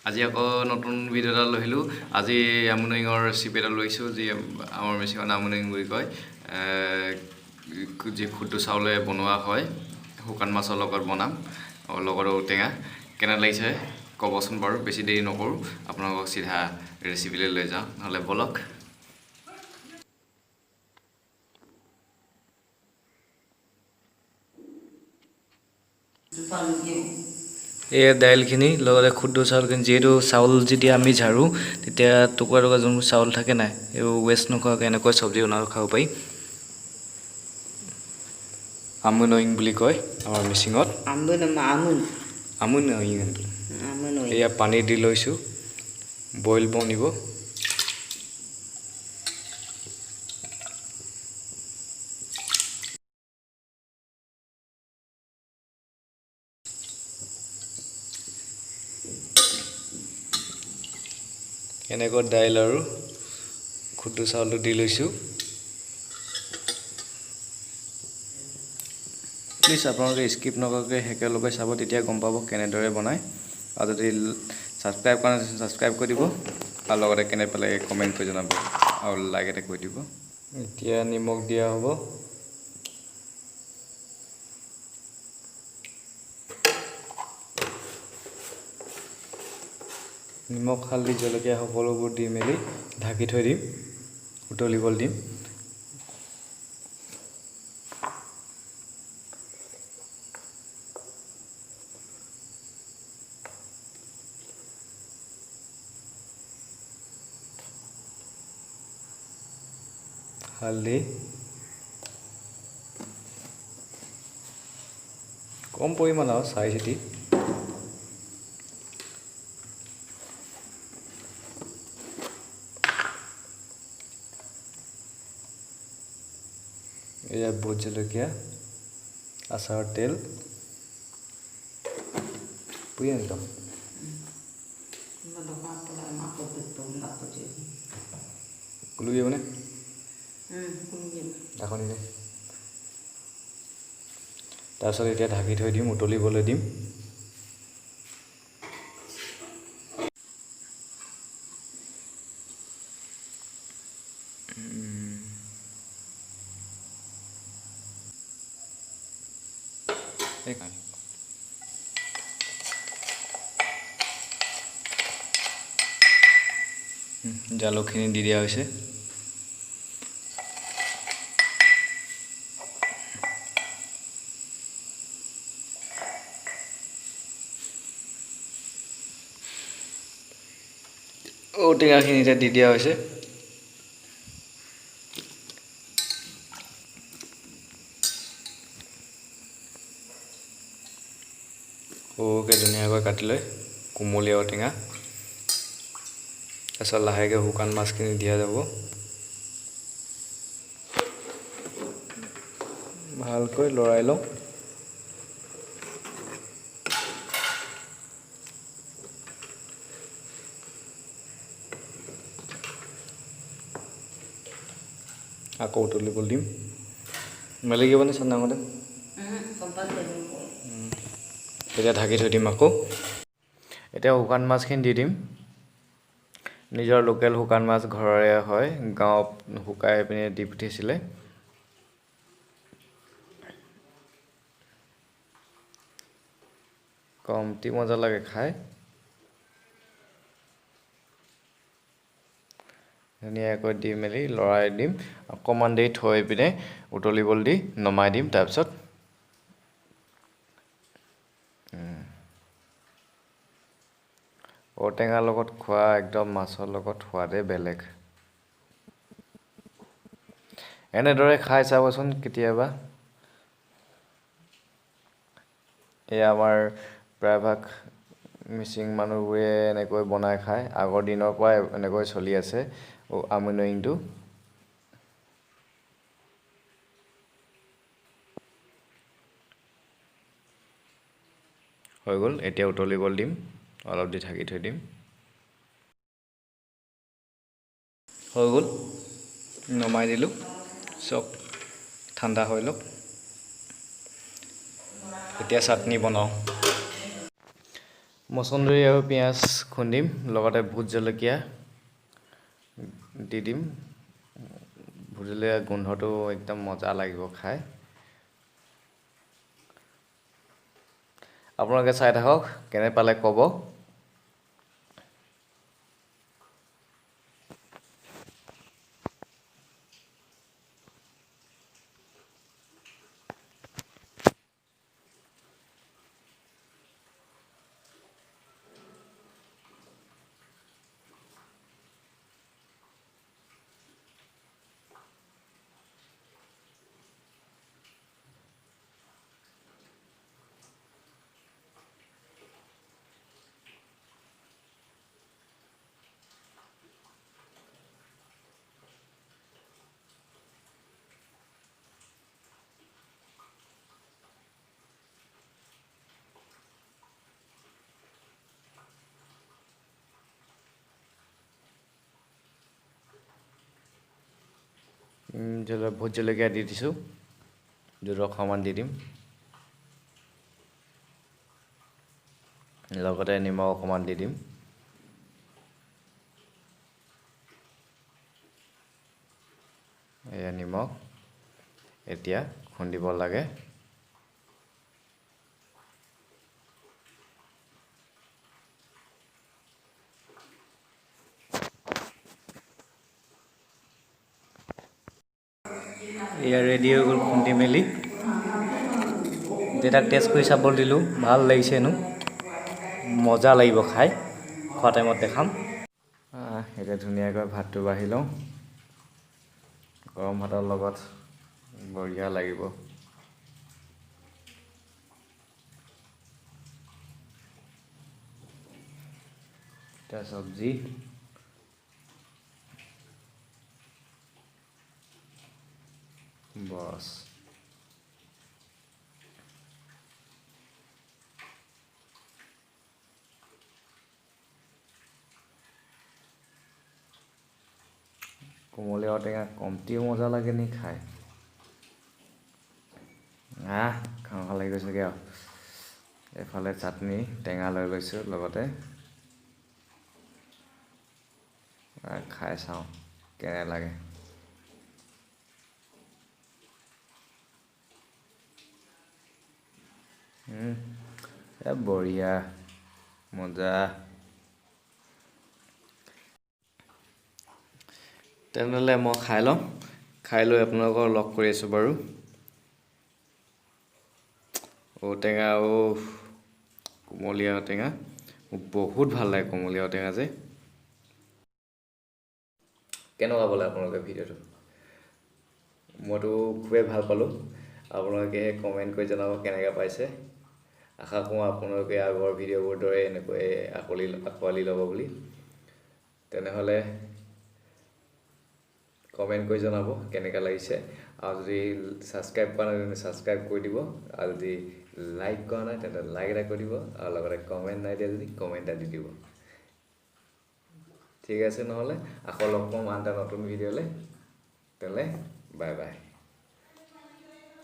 আজি আকৌ নতুন ভিডিঅ' এটা লৈ আহিলোঁ। আজি আমুনয়িঙৰ ৰেচিপি এটা লৈছোঁ, যি আমাৰ মিচিঙত আমুনয়িং বুলি কয়, যি খুদু চাউলে বনোৱা হয়। শুকান মাছৰ লগত বনাম আৰু লগত ঔটেঙা। কেনে লাগিছে ক'বচোন বাৰু। বেছি দেৰি নকৰোঁ, আপোনালোকক চিধা ৰেচিপিলৈ লৈ যাওঁ। নহ'লে ব'লক। এই দাইলখিনি লগতে খুদু চাউলখিনি, যিহেতু চাউল যেতিয়া আমি ঝাৰোঁ তেতিয়া টুকুৰা টুকুৰা যোনবোৰ চাউল থাকে নাই, এইবোৰ ৱেষ্ট নোখোৱাকৈ এনেকৈ চব্জি বনাই খাব পাৰি। আমুনয়িং বুলি কয় আমাৰ মিচিঙত। আমুন, আমুন। আমুনয়িং। আমুন। এয়া পানী দি লৈছোঁ, বইল বনিব। এনেকৈ দাইল আৰু খুদু চাউলটো দি লৈছোঁ। প্লিজ আপোনালোকে স্কিপ নকৰাকৈ একেলগে চাব, তেতিয়া গম পাব কেনেদৰে বনায়। আৰু যদি ছাবস্ক্ৰাইব কৰা নাই, ছাবস্ক্ৰাইব কৰি দিব আৰু লগতে কেনে পালে কমেণ্ট কৰি জনাব আৰু লাইক এটা কৰি দিব। এতিয়া নিমখ দিয়া হ'ব। নিমখ, হালধি, জলকীয়া সকলোবোৰ দি মেলি ঢাকি থৈ দিম, উতলিবলৈ দিম। হালধি কম পৰিমাণ আৰু চাই চিতি। এয়া ভোট জলকীয়া, আচাৰৰ তেল পুৰি একদম। কুলুগিবনে ঢাকনি দে। তাৰপিছত এতিয়া ঢাকি থৈ দিম, উতলিবলৈ দিম। জালুকখিনি দি দিয়া হৈছে। ঔটেঙাখিনি এতিয়া দি দিয়া হৈছে। সৰুকৈ ধুনীয়াকৈ কাটি লৈ কুমলীয়া ঔটেঙা। তাৰপিছত লাহেকৈ শুকান মাছখিনি দিয়া যাব। ভালকৈ লৰাই লওঁ। আকৌ উতলিবলৈ দিম। মেলিগিবনে চান্দাঙতে? এতিয়া ঢাকি থৈ দিম আকৌ। এতিয়া শুকান মাছখিনি দি দিম। নিজৰ লোকেল শুকান মাছ, ঘৰৰে হয়, গাঁৱত শুকাই পিনে দি পঠিয়াইছিলে। কমটি মজা লাগে খাই। ধুনীয়াকৈ দি মেলি লৰাই দিম। অকণমান দেৰি থৈ পিনে উতলিবলৈ দি নমাই দিম। তাৰপিছত ঔটেঙাৰ লগত খোৱা একদম মাছৰ লগত সোৱাদেই বেলেগ। এনেদৰে খাই চাবচোন কেতিয়াবা। এয়া আমাৰ প্ৰায়ভাগ মিচিং মানুহবোৰে এনেকৈ বনাই খায়। আগৰ দিনৰ পৰাই এনেকৈ চলি আছে আমনয়িংটো। হৈ গ'ল। এতিয়া উতলিবলৈ দিম, অলপ দি ঢাকি থৈ দিম। হৈ গ'ল, নমাই দিলোঁ। চব ঠাণ্ডা হৈ লওক। এতিয়া চাটনি বনাওঁ। মচন্দৰী আৰু পিঁয়াজ খুন্দিম, লগতে ভোট জলকীয়া দি দিম। ভোট জলকীয়া গোন্ধটো একদম মজা লাগিব খাই। আপোনালোকে চাই থাকক, কেনে পালে ক'ব। ভোট জলকীয়া দি দিছোঁ, 2 ডোখৰমান দি দিম, লগতে নিমখ অকণমান দি দিম। এয়া নিমখ। এতিয়া খুন্দিব লাগে। এয়া ৰেডি হৈ গ'ল খুন্দি মেলি। দেউতাক টেষ্ট কৰি চাবলৈ দিলোঁ, ভাল লাগিছে হেনো। মজা লাগিব খাই, খোৱা টাইমত দেখাম। এতিয়া ধুনীয়াকৈ ভাতটো বাঢ়ি লওঁ। গৰম ভাতৰ লগত বঢ়িয়া লাগিব। এতিয়া চব্জি। বছ। কোমলীয়া টেঙা কমটিও মজা লাগে নি খাই। আহ, খাওঁ খাওঁ লাগি গৈছেগৈ আৰু। এইফালে চাটনি টেঙা লৈ লৈছোঁ লগতে। খাই চাওঁ কেনে লাগে। বঢ়িয়া, মজা। তেনেহ'লে মই খাই লওঁ, খাই লৈ আপোনালোকক লগ কৰি আছোঁ বাৰু। ঔটেঙা, অ' কুমলীয়া ঔটেঙা, মোক বহুত ভাল লাগে কুমলীয়া ঔটেঙা যে। কেনেকুৱা পালে আপোনালোকে ভিডিঅ'টো? মইতো খুবেই ভাল পালোঁ। আপোনালোকে কমেণ্ট কৰি জনাব কেনেকৈ পাইছে। আশা কৰোঁ আপোনালোকে আগৰ ভিডিঅ'বোৰ দৰে এনেকৈ আঁকোৱালি ল'ব বুলি। তেনেহ'লে কমেণ্ট কৰি জনাব কেনেকুৱা লাগিছে। আৰু যদি ছাবস্ক্ৰাইব কৰা নাই, তেন্তে ছাবস্ক্ৰাইব কৰি দিব। আৰু যদি লাইক কৰা নাই, তেন্তে লাইক এটা কৰি দিব। আৰু লগতে কমেণ্ট নাই দিয়া যদি, কমেণ্ট এটা দি দিব। ঠিক আছে, নহ'লে আকৌ লগ পাম আন এটা নতুন ভিডিঅ'লৈ। তেনেহ'লে বাই বাই।